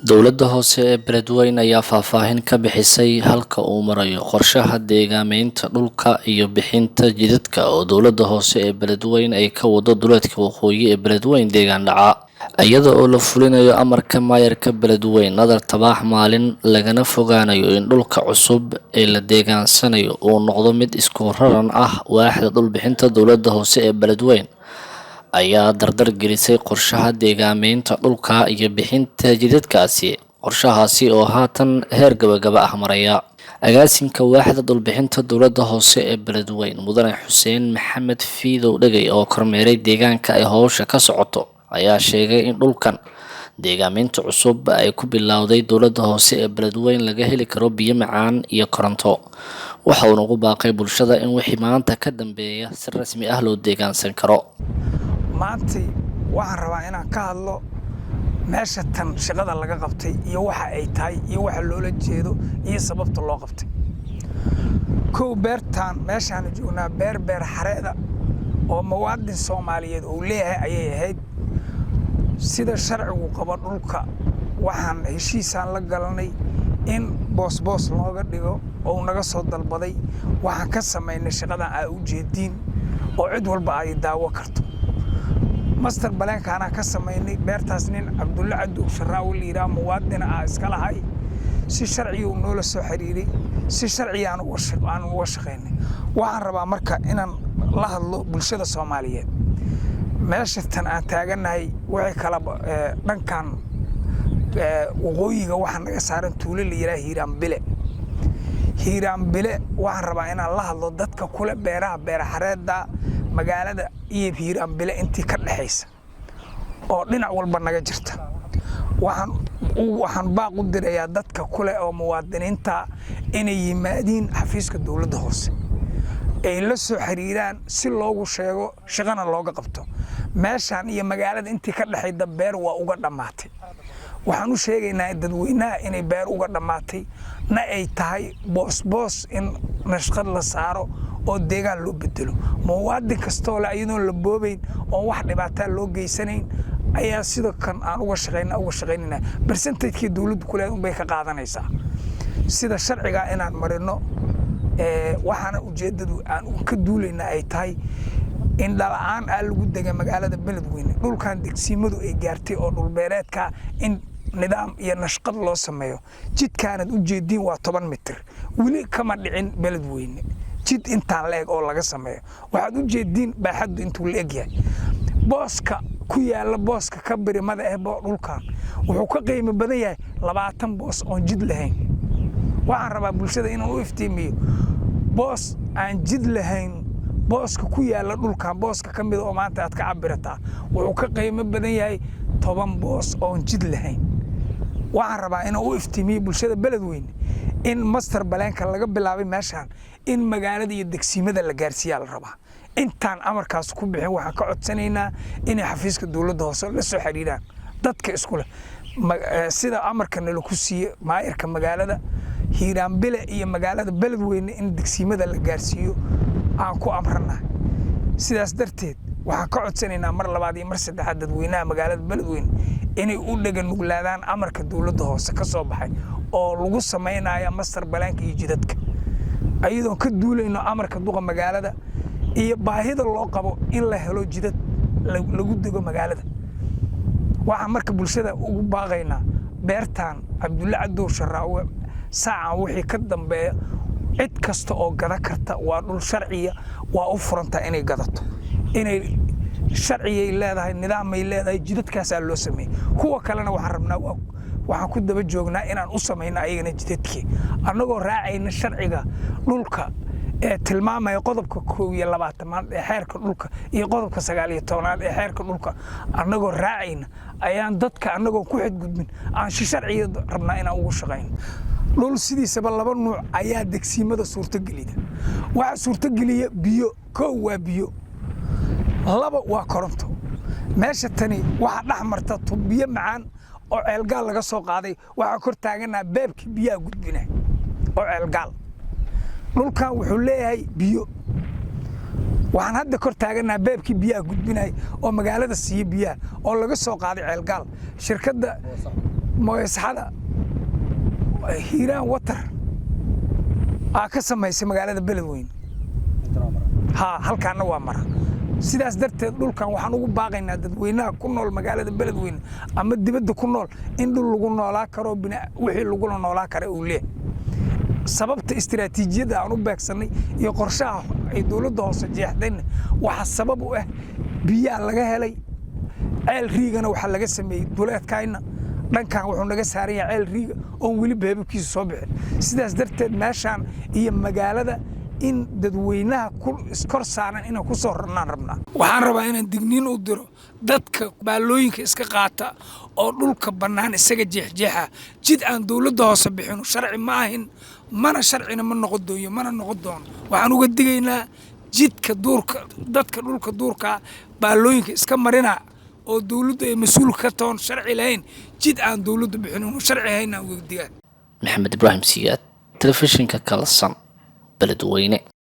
Dowladda hoose ee Beledweyne ayaa faahfaahin ka bixisay halka uu marayo qorshaha deegaameynta dhulka iyo bixinta jidadka oo dowladda hoose ee Beledweyne ay ka wado duleedka waqooyi ee Beledweyne deegaan dhaca, iyada oo la fulinayo amarka maayarka Beledweyne Nadar Tabaax Maalin, lagana fogaanayo in dhulka cusub ee la deegaansanayo uu noqdo mid isku raran ah. Waaxda dhul bixinta dowladda hoose ee Beledweyne ayaa dardar gelisay qorshaha deegaameynta dhulka iyo bixinta jidadkaasi, qorshahaasi oo haatan heer gabagaba ah maraya. Agaasinka waaxda dhulbixinta dowladda hoose ee Beledweyne, Mudane Xuseen Maxamed Fiidow Dhegey, oo kormeeray deegaanka ay howsha ka socoto, ayaa sheegay in dhulkan deegaameynta cusub ay ku bilowday dowladda hoose ee Beledweyne laga heli karo biyo macaan iyo koronto. Waxa uuna ugu baaqay bulshada in wixii maanta ka dambeeya si rasmi ah loo deegaansan karo. Maantay waxaan rabaa inaan ka hadlo meesha tan shaqada laga qabtay iyo waxa ay tahay iyo waxa loola jeedo iyo sababta loo qabtay. Kow, beertaan meeshaanu joognaa beer beer xareeda oo muwaadin Soomaaliyeed uu leeyahay ayay ahayd. Sida sharcigu qabo dhulka, waxaan heshiisaan la galanay in boosboos looga dhigo oo naga soo dalbaday. Waxaan ka samaynay shaqadan aa u jeediin oo cid walba ay daawo karto. Master plan-kaanaa ka samaynay beertaas. Nin Cabdulle Cadow Sharaawi la yidhaha, muwaadina ah, iska lahay. Si sharciga uu noola soo xiriiray, si sharciga aan uga shaqaynay. Waxaan rabaa marka inaan la hadlo bulshada Soomaaliyeed. Meesha tan aan taagannahay waxay kala dhankan waqooyiga waxaa naga saaran tuulo la yidhaha Hiiraanbile. Hiiraanbile waxaan rabaa inaan la hadlo dadka kule beeraha beeraxareedda magaalada iyo Hiiraanbile intii ka dhexaysa oo dhinac walba naga jirta. Waxaan baaq u dirayaa dadka kule oo muwaadiniinta inay yimaadiin xafiiska dowladda hoose, ay la soo xiriiraan si loogu sheego, shaqana looga qabto. Meeshaan iyo magaalada intii ka dhexayda beer waa uga dhammaatay. Waxaan u sheegaynaa dadweynaha inay beer uga dhammaatay na ay tahay boosboos in nashqad la saaro oo deegaan loo bedelo. Muwaadin kastoo le, iyadoon la boobayn oon wax dhibaataa loo geysanayn, ayaa sidoo kan aan uga shaqayna uga shaqaynayna. Percentage-kii dowladdu ku leedahay unbay ka qaadanaysaa sida sharcigaa inaan marino. Waxaana ujeeddadu aan ka duulaynaa ay tahay in dhala-aan aa lagu dega magaalada Beledweyne. Dhulkan degsiimadu ay gaartay oo dhulbeereedka in nidaam iyo nashqad loo sameeyo. Jidkaanad u jeediin waa 10 mitir. Weli kama dhicin Beledweyne jid intaan la eg oo laga sameeyo. Waxaad u jeediin baaxaddu intuu la eg yahay. Booska ku yaalla, booska ka birimada ah dhulkan, wuxuu ka qiimo badan yahay 20 boos oon jid lahayn. Waxaan rabaa bulshada inaan u iftiimiyo: boos aan jid lahayn, booska ku yaalla dhulkan, booska ka mida oo maanta aad ka cabirataa, wuxuu ka qiimo badan yahay 10 boos oon jid lahayn. Waxaan rabaa inaan u iftiimiyo bulshada Beledweyne in master plan-ka laga bilaabay meeshaan in magaalada iyo degsiimada la gaarsiiyaa la rabaa. Intaan amarkaas ku bixin, waxaan ka codsanaynaa inay xafiiska dowladda hoose la soo xiriiraan dadka isku leh, sida amarka nalaku siiye maayarka magaalada. Hiiraanbile iyo magaalada Beledweyne in degsiimada la gaarsiiyo aan ku amranahay. Sidaas darteed waxaan ka codsanaynaa mar labaad iyo mar saddexaad dadweynaha magaalada Beledweyne inay u dhega nuglaadaan amarka dowladda hoose ka soo baxay oo lagu samaynayo master plan-ka iyo jidadka, ayadoon ka duulayno amarka duqa magaalada iyo baahida loo qabo in la helo jidad lagu dego magaalada. Waxaan marka bulshada ugu baaqaynaa beertan Cabdulle Cadow Sharaawe saacan wixii ka dambeeya cid kasta oo gada karta, waa dhul sharciya, waa u furantaa inay gadato. Inay sharciyay leedahay, nidaamay leedahay, jidadkaasaa loo sameeyey. Kuwa kalena waxaan rabnaa, waxaan ku daba joognaa inaan u samayno ayagana jidadkii, annagoo raacayna sharciga dhulka ee tilmaamaya qodobka 21aad ee xeerka dhulka iyo qodobka 19aad ee xeerka dhulka. Annagoo raacayna ayaan dadka annagoon ku xadgudbin aan si sharciya rabnaa inaan ugu shaqayno. Dhul sidiisaba laba nuuc ayaa degsiimada suurtogelida. Waxaa suurtogeliya biyo. Kow waa biyo, laba waa koronto. Meesha tani waxaa dhex marta biyo macaan oo Ceelgaal laga soo qaaday. Waxaa kor taaganaa beebkii biyaha gudbina oo Ceelgaal. Dhulkan wuxuu leeyahay biyo. Waxaan hadda kor taaganaa beebkii biyaha gudbinay oo magaalada siiya biyaha oo laga soo qaaday Ceelgaal, shirkadda. Mooyasaxada Hiiraan Water aa ka samaysay magaalada Beledweyne. Ha, halkaana waa mara. Sidaas darteed dhulkan waxaan ugu baaqaynaa dadweynaha ku nool magaalada Beledweyne ama dibadda ku nool in dhul lagu noolaa karo, wixii lagula noolaa kara uu leeyahay. Sababta istiraatiijiyadda aan u beegsannay iyo qorshaha ay dowladda hoose jeexdayna waxaa sabab u ah biyaa laga helay. Ceel riigana waxaa laga sameeyey duleedkayna. Dhankan wuxuu naga saaran yahay ceel riiga oon weli beebabkiisa soo bixin. Sidaas darteed meeshaan iyo magaalada in dadweynaha ku iskor saaran inaan ku soo rarnaan rabnaa. Waxaan rabaa inaan digniin u diro dadka baallooyinka iska qaata oo dhulka bannaan isaga jeexjeexa. Jid aan dowladda hoose bixinu sharci ma ahin, mana sharcina ma noqon dooyo, mana noqon doono. Waxaan uga digaynaa jidka duurka, dadka dhulka duurka baallooyinka iska marina oo dowladdu ay mas-uul ka toon sharci lahayn, jid aan dowladdu bixin unu sharci ahayn aan uga digaa. Maxamed Ibraahim Siyaad, Telefishinka Kalsan, Beledweyne.